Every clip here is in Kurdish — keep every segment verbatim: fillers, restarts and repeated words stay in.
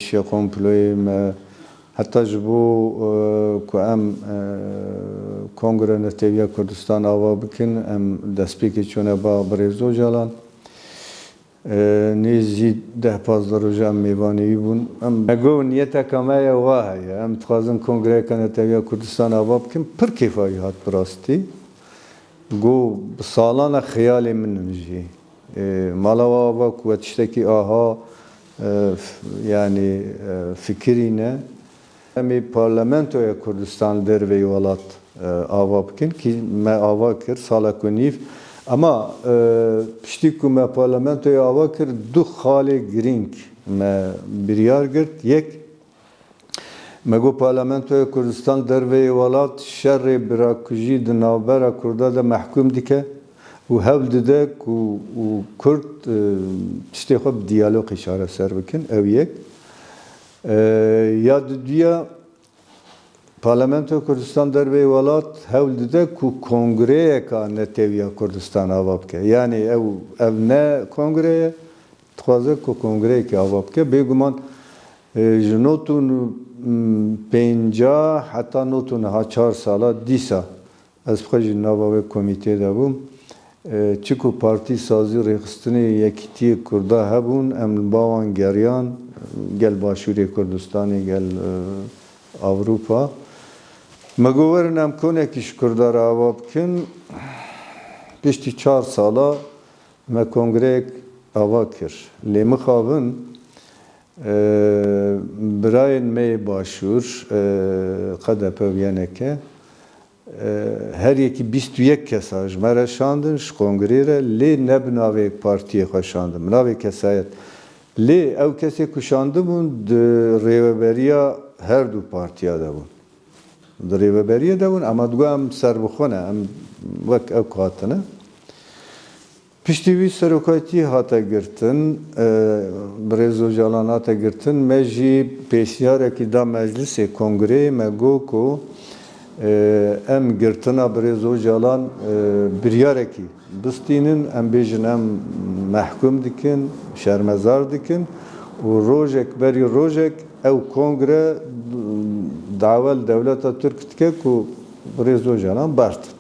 Şê komployê me heta ji bo, e, ku em, e, Kongre Netewiya Kurdistan ava bikin, em destpêkê çûne ba Birêz Ocalan. E, nêzî deh pazdeh roja em mêvanê wî bûn. Em, me got, niyeteka me ye wa heye. Em dixwazin Kongreyeke Netewiya Kurdistan ava bikin. Pir kêfa wî hat bi rastî. Got, bi salan e xeyalê min in jî. E, mala we ava ku we tiştekî aha, e, f-, yanî, e, fikirîne. Em ê Parlamentoya Kurdistan li derveyî welat, e, ava bikin, kî me ava kir salek û nîv. Ema, e, piştî ku me Parlamentoya ava kir, du xalê girîng me biryar girt. Yek, me got Parlamentoya Kurdistan derveyî welat şerê birakujî di navbera Kurda de mehkûm dike û hewl dide ku û Kurd, e, tiştê xwe bi diyalogê çareser bikin. Ew yek. E, ya diduya, Parlamentoya Kurdistan derveyî welat hewl dide ku kongreyeka netewiya Kurdistan ava bike. Yanî ew, ev ne kongre ye, dixwaze ku kongreyekê ava bike. Bêguman, e, ji nod û, mm, pêncah heta nod û niha çar sala dîsa ez bi xwe jî nava wê komîtê de bûm. E, çi ku partî sazî rêxistinê yekîtiyê Kurda hebûn, em li ba wan geriyan, gel Başûrê Kurdistanê, gel, e, Ewropa. Me got, werin em konekî ji Kurda re ava bikin. Piştî çar sala me kongreyek ava kir. Lê mixabin, e, birayên me yê Başûr, e, K D P û Y N K, e, her yekî bîst û yek kesa ji me re şandin, ji kongrê re, lê ne bi navê partiyê xwe şandin, bi navê kesayet. Lê ew kesê ku şandibûn, di rêveberiya her du partiya de bûn. Di rêveberiyê de bûn, ema digot em serbixwe ne, em wek ew ku hatine. Piştî wî serokatî hate girtin, e, Birêz Ocalan hate girtin, me jî pêşniyarekî da meclisê kongreyê, me got ku, e, em girtina Birêz Ocalan, e, biryarekî bistînin, em bêjin em mehkûm dikin, şermezar dikin û rojek berî rojek ew kongre dawa li dewleta Tirk dike ku Birêz Ocalan bertin.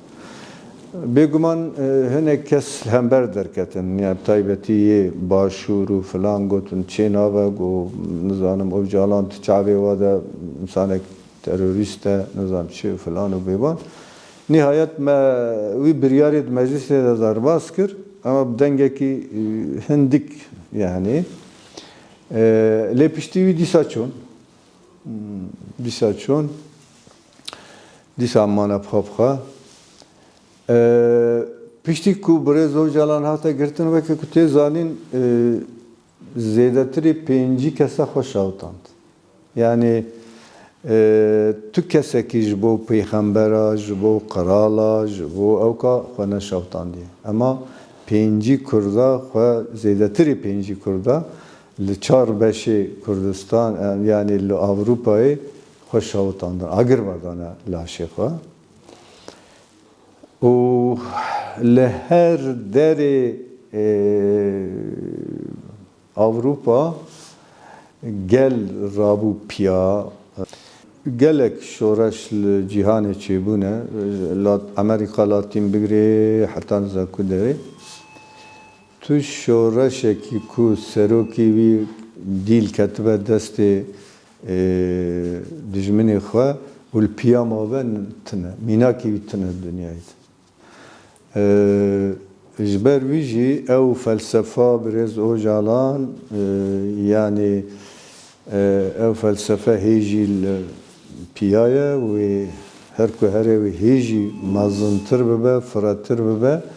Bêguman, e, hinek kes li hember derketin. Ya bi taybetî yê Başûr û filan gotin, çê nabe, got, nizanim, Ocalan tu çavê wa de insanek terorîst e, nizanim çi filan û bêvan. Nihayet me wî biryarê di meclisê de derbas kir, ama bi dengekî, e, hindik, yanî. E, lê piştî wî dîsa çûn. Hmm, dîsa çûn. Dîsa mane bi xwe bi xwe. E, piştî ku Birêz Ocalan hate girtin, weke ku tê zanîn, e, zêdetirî pêncî kesa xwe şewitand. Yanî, e, tu kesekî ji bo pêxembera, ji bo qirala, ji bo ewka xwe neşewtandiye. Ema pêncî Kurda xwe, zêdetirî pêncî Kurda li çar beşê Kurdistan, e, yanî li Ewropayê xwe şewitandin, agir berdane laşê xwe. Û li her derê, e, Ewropa gel rabû piya. Gelek şoreş li cîhanê çêbûne, Lat-, Amerîka Latîn bigirê heta niza ku derê. Tu şoreşekî ku serokê wî dîl ketibe destê, e, dijminê xwe û li piya mabe tune, mînakê wî tune di dinyayê de. E, ji ber wî jî ew felsefa Birêz Ocalan, e, yanî, e, ew felsefe hê jî li piya ye, wê her ku here wê hê jî mezintir bibe, firehtir bibe.